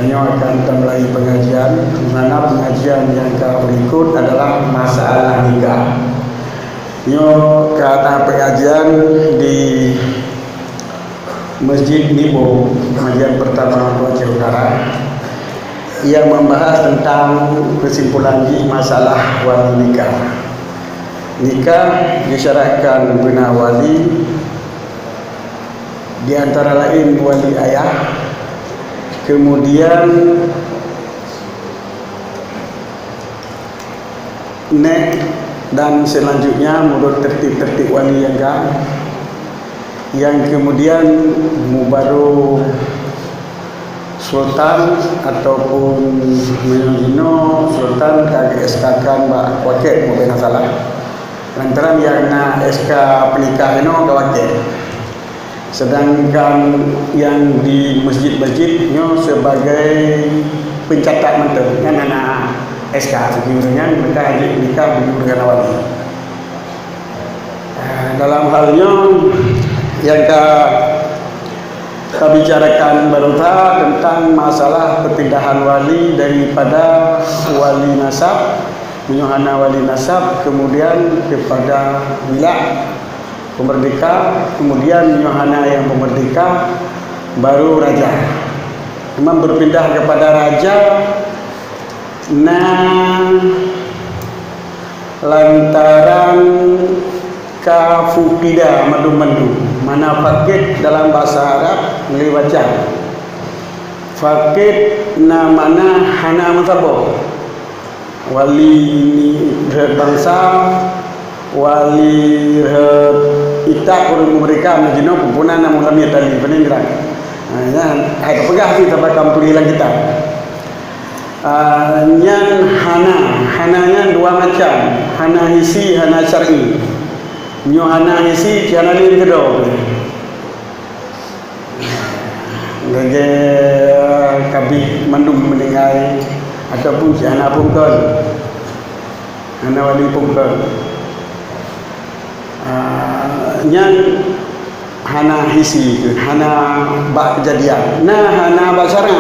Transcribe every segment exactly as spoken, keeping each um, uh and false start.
Nyoe akan tamulai pengajian, di mana pengajian nyang ka berikut adalah masalah nikah. Nyoe ka na pengajian di Masjid Nibo, pengajian pertama Aceh Utara, yang membahas tentang kesimpulan di masalah wali nikah. Nikah disyaratkan beuna wali, di antara lain wali ayah, kemudian nek, dan selanjutnya menurut tertib-tertib wali nyang ka, yang kemudian mubaru sultan ataupun meunyoe jinoe sultan ka geueskakan bak wakil, mungkin salah. Lantaran nyang na S K peunikah inoe ka wakil. Sedangkan nyang di masjid-masjid nyoe sebagai pencatat mantong, nyan hana S K, jadi ureueng nyan meuninggai jih nikah beu deungon wali. Ah, dalam hal nyoe nyang ka tabicarakan baroesa tentang masalah perpindahan wali daripada wali nasab, meunyoe hana wali nasab, kemudian kepada wila, peumerdeka, kemudian meunyoe hana nyang peumerdeka, baru raja. Memang berpindah kepada raja na lantaran ka fuqida mandum-mandum. Mana faqid dalam bahasa Arab lé baca. Faqid na makna hana meusaboh. Wali rhot bansa, wali rhot itak ureueng meumerdeka, meunyoe jinoe peupunan na mulamie tali, peuneng geurang. Ha, nyan hai teupeugah cit saban ka meutuléh lam kitab. Ah, nyan hana, hana nyan dua macam, hana hissi, hana syar'i. Nyoe hana hissi, ci hana lé keudroe. Lagèe kabeh mandum meuninggai ataupun ci hana pungkon, hana wali pungkon. Ah, nyan hana hissi, hana bak keujadian. Na hana bak syara,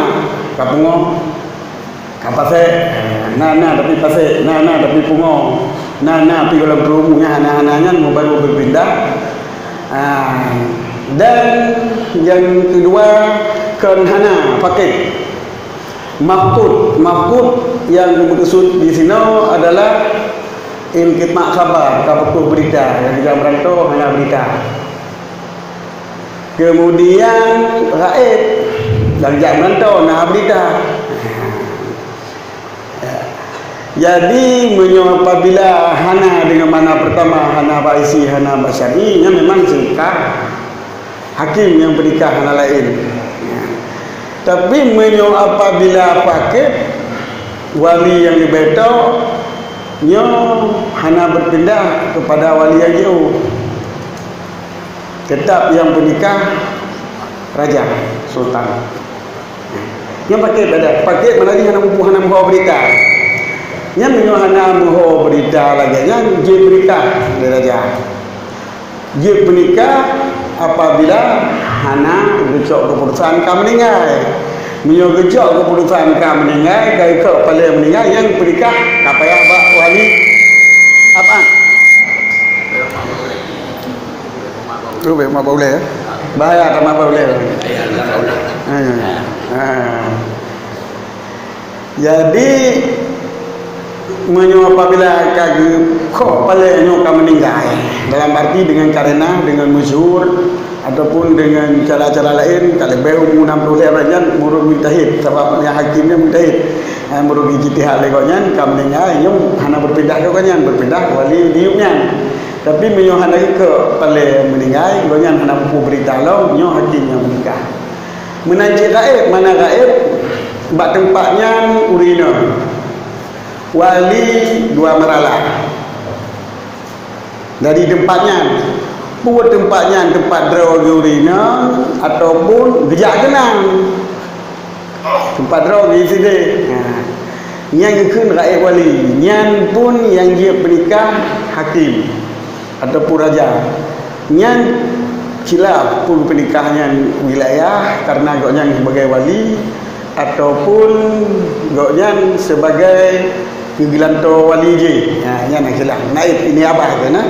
ka pungo, ka pasek, na, na tapi pasek, na, na tapi pungo, na, na pi gohlom peurumoh, nyan hana-hana nyan mubaru berpindah. Ah, dan yang kedua, kon hana faqid. Mafqud, mafqud yang dimaksud di sinoe adalah inqita' khabar, ka putôh beurita, nyang jak meurantô hana beurita. Kemudian ghaib, nyang jak meurantô na beurita. Jadi, meunyoe apabila hana deungon makna pertama, hana bak hissi, hana bak syar'i, nyan memang seungkar. Hakim nyang peunikah hana laén. Tapi meunyoe apabila faqid, wali nyang leubeh top, nyoe hana berpindah kepada wali nyang jiôh. Tetap nyang peunikah raja, sultan. Nyan faqid pada. Faqid mana jih hana mupu, hana meuho beurita. Nyan meunyoe hana meuho beurita lagèe nyan, jeuet peunikah lé raja. Jeuet peunikah apabila hana geucok keuputusan ka meuninggai. Meunyoe geucok keuputusan ka meuninggai, ka ikot paleng meuninggai, nyang peunikah ka payah bak wali. Apa? Lu bèk mak bak ulèe, ya? Bahaya ka mak bak ulèe. Ha. Ha. Jadi, meunyoe apabila ka geukhok paleng nyoe ka meuninggai, dalam arti dengan karena, dengan masyhur, ataupun dengan cara-cara laén, ka leubeh umu enam puluh lhèe nyan, meureugi mujtahid, sabab nyang hakim nyan mujtahid. Ha, meureugi ijtihad lé gobnyan, ka meuninggai, nyoe hana berpindah keu gobnyan, berpindah keu wali di nyan. Tapi meunyoe hana geukhok paleng meuninggai, gobnyan hana mupu beurita lom, nyoe hakim nyang peunikah. Meunan cit ghaib, mana ghaib? Bak teumpat nyan ureueng inong. Wali dua marhala. Dari teumpat nyan, peue teumpat nyan, teumpat droe geuh ureueng inong ataupun geujak keunong? Teumpat droe geuh sideh. Ha. Nyan geukheun ghaib wali. Nyan pun nyang jeuet peunikah hakim ataupun raja. Nyan khilaf peue peunikah nyan wilayah, karena gobnyan sebagai wali, ataupun gobnyan sebagai keugeulantô wali jih. Ha, nyan khilaf. Naib, niabah keunan,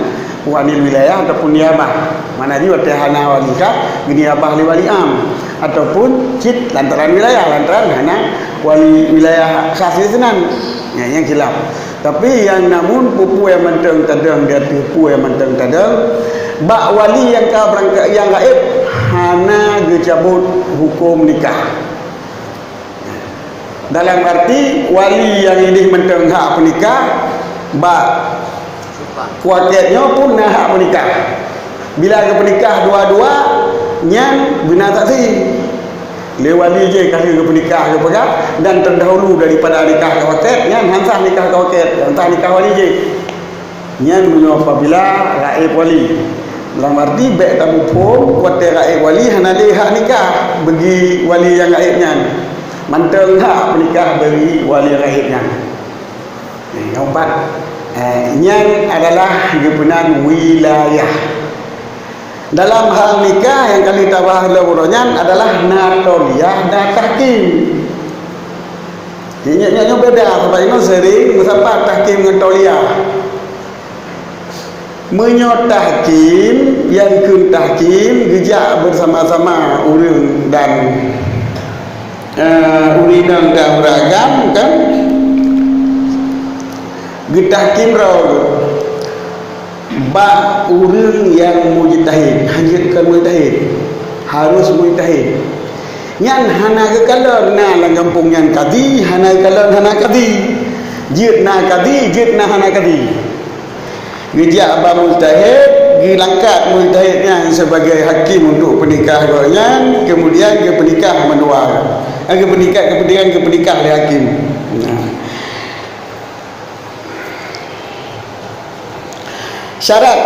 wanil wilayah ataupun niabah. Mana jih watée hana wali khas, geuniabah lé wali am, ataupun cit lantaran wilayah, lantaran hana wali wilayah khas di sinan. Nyan, nyan khilaf. Tapi nyang namun peue-peue nyang mantong tadong di ateueh peue nyang mantong tadong, bak wali nyang ka beurangkat nyang gaéb hana geucabot huköm nikah. Dalam arti wali nyang ideh mantong hak peunikah, bak kuakét nyoe pun na hak peunikah. Bila geupeunikah dua-dua, nyan beuna saksi. Lé wali jih ka lheueh geupeunikah geupeugah dan terdahulu daripada nikah kuakét, nyan han sah nikah kuakét, han sah nikah wali jih. Nyan meunyoe apabila gaéb wali. Lam arti bék tamuphom watée gaéb wali hana lé hak nikah bagi wali nyang gaéb nyan. Mantong hak peunikah bagi wali gaéb nyan. Nyang keumpat, eh, nyan adalah geupeunan wilayah. Dalam hal nikah nyang ka lheueh tabahas lom uroe nyan adalah na tauliah, na tahkim. Nyoe, nyoe, nyoe beda, sabab inoe sering meusapat tahkim ngon tauliah. Meunyoe tahkim, nyang kheun tahkim geujak beusama-sama ureuëng dan, eh, ureuëng inong dan ureuëng agam, kan? Geutahkim droe bak ureuëng nyang mujtahid, hana jeuet kon mujtahid, harus mujtahid. Nyan hana geukalon na lam gampông nyan kadi, hana geukalon hana kadi. Jeuet na kadi, jeuet na hana kadi. Geujak bak mujtahid, geulangkat mujtahid nyan sebagai hakim untuk peunikah gobnyan, kemudian geupeunikah mandua. Eh, geupeunikah, kemudian geupeunikah lé hakim. Nah. Syarat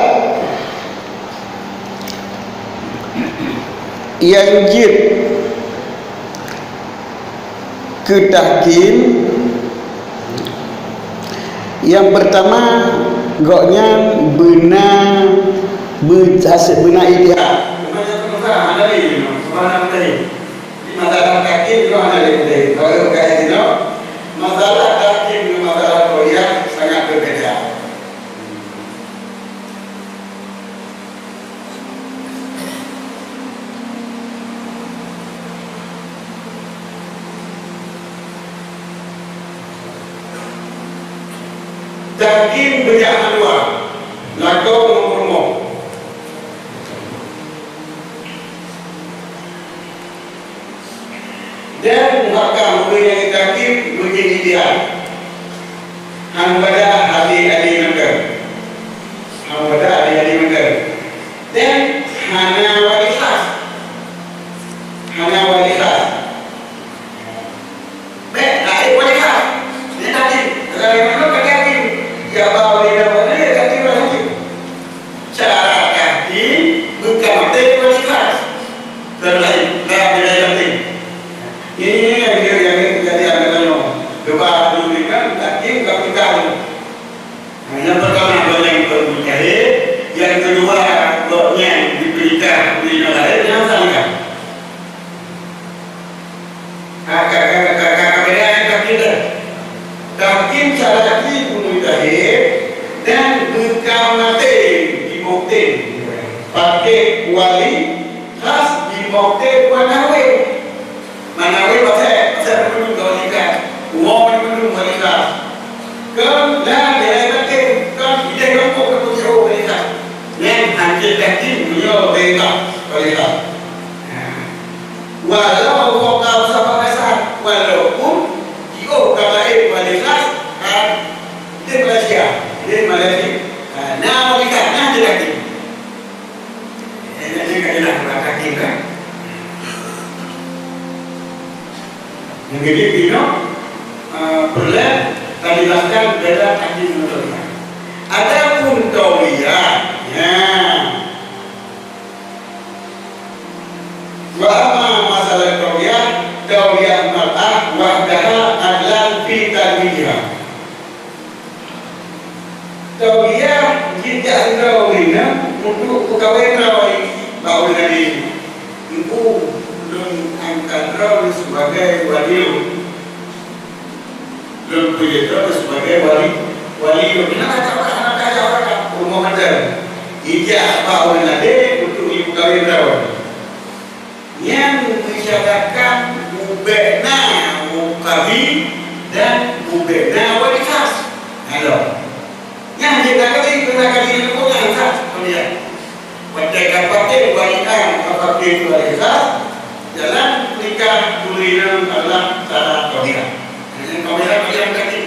nyang jeuet keu tahkim, nyang peurtama, gobnyan beuna beu-, hase-, beuna ijtihad. Masalah tahkim nyoe hana lé mudeh. Kalau bukan sinoe, masalah tahkim ngon masalah tauliah sangat berbeda. Tahkim beujak mandua, lakoe ngon peurumoh. Dan muhakam ureuëng nyang geutahkim beujeuet ideal. Han bada adé-adé mantong. Han bada adé-adé mantong. Dan hana wali khas. Hana wali khas. Bék, taék wali khas. Nyan tahkim. Kalau memang ka tahkim, ya, ba wali dah wali, ya, tahkim wali khas. Cara tahkim bukan maté wali khas. Terlain, dah beda tahkim. Ini, ini yang dia, yang dia terjadi, ada tanya. Coba dulu kan, tahkim, tak nikah. Nah, yang pertama, gobnyan mujtahid. Yang kedua, gobnyan dipeunikah di negara yang sama. Ka, ka, ka, ka, ka, ka beda yang tahkim dah. Tahkim cara jih mujtahid dan bukan maté dibukti. Pakai wali khas dibukti bukan nawi. Manawi pasai, pasai penuh kau nikah. Uang penuh kau nikah. Kan dah dia kata kan ideh kampung ke tujuh nikah. Nyan hancur tahkim dunia bengkak nikah. Walau kota besar Makassar, walaupun jioh kata eh kualitas kan di Malaysia, di Malaysia, nah kualitas nah jadi tahkim. Jadi kan? Yang jadi pino, eh, perlu tadi bahkan beda tahkim menurut. Adapun tauliah, ya. Wa amma masalah tauliah, tauliah mar'ah wahdaha adlan fi tazwijiha. Tauliah jijak sidroe ureuëng nyan untuk peukawen droe bak ureuëng laén. Engku angkat droe sibagai wali. Lôn peujeuet droe sibagai wali, wali. Kenapa tak pernah kaya orang rumoh adat? Ijak bak ureueng ade untuk jipeukawen droe. Nyan mensyaratkan bubena kadi dan bubena wali khas. Halo. Nyan jeuet na kadi, keu na kadi nyang peugah khas, keumudian watèe ka patéh wali am, ka patéh wali khas, jalan nikah turi nan Allah Taala tauliah. Nyan tauliah, tauliah kadi.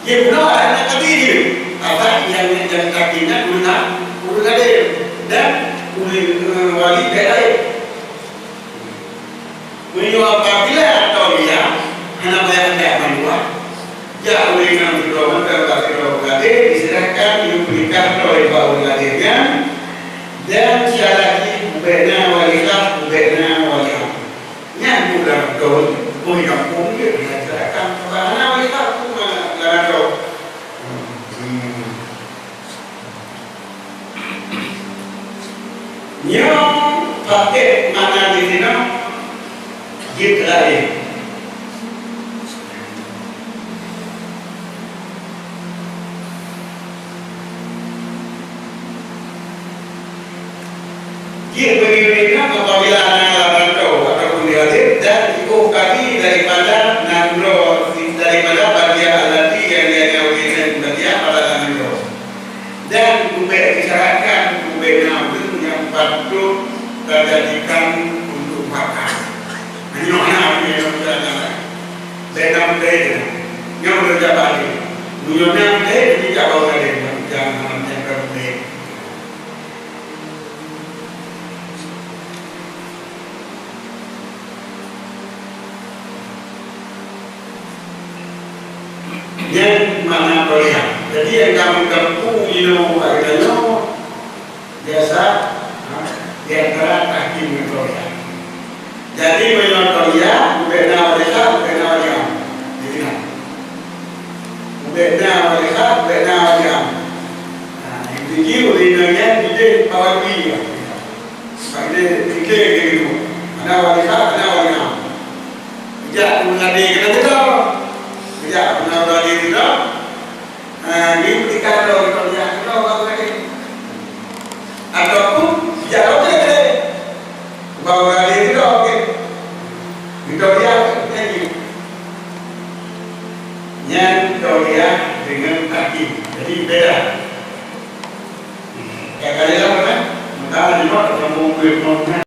Jeuet bunoe aneuk kadi jeuet. Asai nyang, nyang kadi nyan ureueng, ureueng adé dan ureueng, eh, wali bèk laén. Meunyoe apabila tauliah hana payah jak mandua, jak ureueng inong sidroe mantong bak sidroe gade, diserahkan yue peunikah droe bak ureueng gade nyan, dan syarat jih bubena wali khas, bubena wali am. Nyan bulan beutôi, boh gampông jeuet diserahkan bak hana wali khas, peue makna droe. Hmm. Nyoe paket makna di sinoe jeuet laén. Jeuet beungieng inong apabila na lam rantau ataupun di Madrid dan jiôh kadi daripada nanggroe, daripada bagian allati nyang, nyang, nyang, bagian pada nanggroe. Dan kubèk isyaratkan bubena ureueng nyang patut tajadikan untuk bakas. Nyoe na ureueng nyang isyaratkan. Bèk na meuteun. Nyoe ureueng jabat nyoe. Meunyoe na meuteun, jadi jabat ureueng laén. Jangan, jangan meuteun. Nyan makna tauliah. Jadi, nyang kamoe tempuh jinoe bak geutanyoe biasa, ha, di antara tahkim ngon tauliah. Jadi, meunyoe tauliah, bubena wali khas, bubena wali am. Jadi, nah. Bubena wali khas, bubena wali am. Nah, nyang tuju, ureueng inong nyan jideh bak wali. Bak jideh, jideh keu geutanyoe. Hana wali khas, hana wali am. Geujak keu ureueng ade keunan keudroe. Geujak keu ureueng ade keudroe. Ha, di keudroe, keudroe, keudroe bak ureueng ade. Ataupun geujak rot keudroe. Bak ureueng ade keudroe, okey. Geutauliah, okey. Nyan tauliah deungon tahkim. Jadi, beda. Ka kalheuh lah, kan? Maka, lima, sambung ke